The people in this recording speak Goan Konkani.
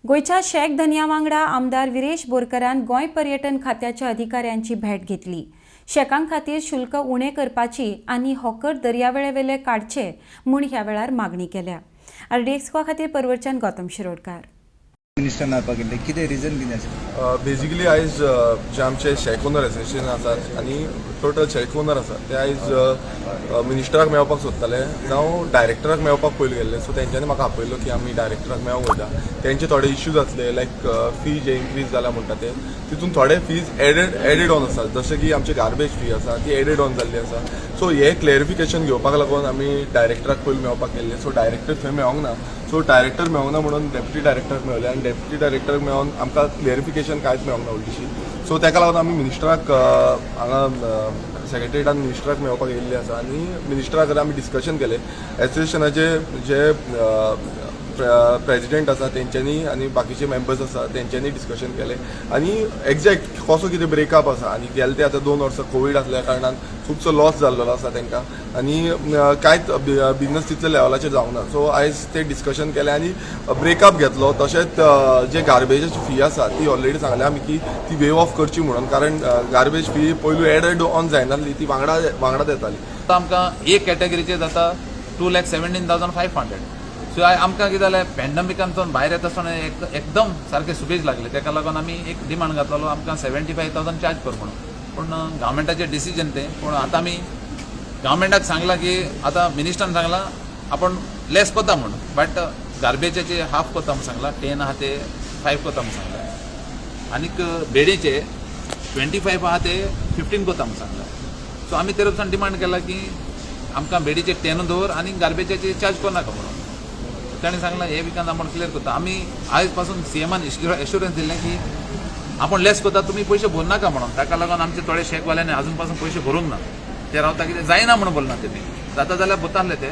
गोंयच्या शॅक धनया वांगडा आमदार विरेश बोरकरान गोंय पर्यटन खात्याच्या अधिकाऱ्यांची भेट घेतली. शॅकां खातीर शुल्क उणें करपाची आनी हॉकर दर्यावेळेवेले काडचे म्हूण ह्या वेळार मागणी केल्या. आरडीएक्स खातीर परवरच्यान गौतम शिरोडकार. मिनिस्टर मेळपाक गेल्ले, कितें रिजन कितें आसा? बेजिकली आयज जे आमचे शॅक ओनर एसोसिएशन आसात आनी टोटल शॅक ओनर आसात, ते आयज मिनिस्टराक मेळपाक सोदताले जावं डायरेक्टराक मेळपाक पयलीं गेल्ले. सो तेंच्यांनी म्हाका आपयलो की आमी डायरेक्टराक मेळोंक वयता. तेंचे थोडे इश्यूज आसले, लायक फी जे इन्क्रीज जाला म्हणटा ते, तितून थोडे फीज एडेड ऑन आसात, जशें की आमचे गार्बेज फी आसा, ती एडेड ऑन जाल्ली आसा. सो हे क्लॅरिफिकेशन घेवपाक लागून आमी डायरेक्टराक पयलीं मेळपाक गेल्ले. सो डायरेक्टर थंय मेळोंक ना. सो डायरेक्टर मेळोंक ना म्हणून डेप्युटी डायरेक्टराक मेळले आनी डेप्युटी डायरेक्टराक मेळोन आमकां क्लॅरिफिकेशन कांयच मेळोंक ना व्हडलीशी. सो ताका लागून आमी मिनिस्टराक हांगा सेक्रेटरीटान मिनिस्टराक मेळपाक येयल्ले आसा आनी मिनिस्टरा कडेन आमी डिस्कशन केलें. एसोसिएशनाचे जे प्रेजिडेंट आसा तेंच्यांनी आनी बाकीचे मेंबर्स आसा तेंच्यांनी डिस्कशन केलें आनी एग्जॅक्ट कसो कितें ब्रेकअप आसा आनी गेले ते आतां 2 वर्सां कोवीड आसल्या कारणान खुबसो लॉस जाल्लो आसा तांकां आनी कांयच बिजनस तितल्या लेवलाचेर जावंक ना. सो आयज ते डिस्कशन केलें आनी ब्रेकअप घेतलो. तशेंच जे गार्बेजाची फी आसा, ती ऑलरेडी सांगल्या आमी की ती वेव ऑफ करची म्हणून, कारण गार्बेज फी पयलू एडेड ऑन जायनासली, ती वांगडा वांगडाच येताली. आतां आमकां एक कॅटेगरीचेर जाता 2,17,500. सो आमकां कितें जालें, पॅन्डमिकांतून भायर येता आसतना एकदम सारकें सुबेज लागलें. ताका लागून आमी एक डिमांड घातलेलो, आमकां 75,000 चार्ज कर म्हणून. पूण गव्हर्मेंटाचें डिसिजन तें. पूण आतां आमी गव्हर्मेंटाक सांगलां की आतां मिनिस्टरान सांगलां आपूण लेस करता म्हणून, बट गार्बेजाचे हाफ करता म्हणून सांगलां, 10 आहा ते 5 करता म्हणून सांगलां आनीक बेडीचे 25 आहा ते 15 करता म्हणून सांगलां. सो आमी ते वचून डिमांड केला की आमकां बेडीचे 10 दवर आनी गार्बेजाचे चार्ज करनाका म्हणून. ताणें सांगलां हे विकान आपूण क्लियर करता. आमी आयज पासून सीएमान एश्युरन्स दिलें की आपूण लेस करता, तुमी पयशे भरनाका म्हणून. ताका लागून आमचे थोडे शेकवाल्यांनी अजून पासून पयशे भरूंक ना. ते रावता, कितें जायना म्हणून बोलना तेमी, जाता जाल्यार भरतासले ते.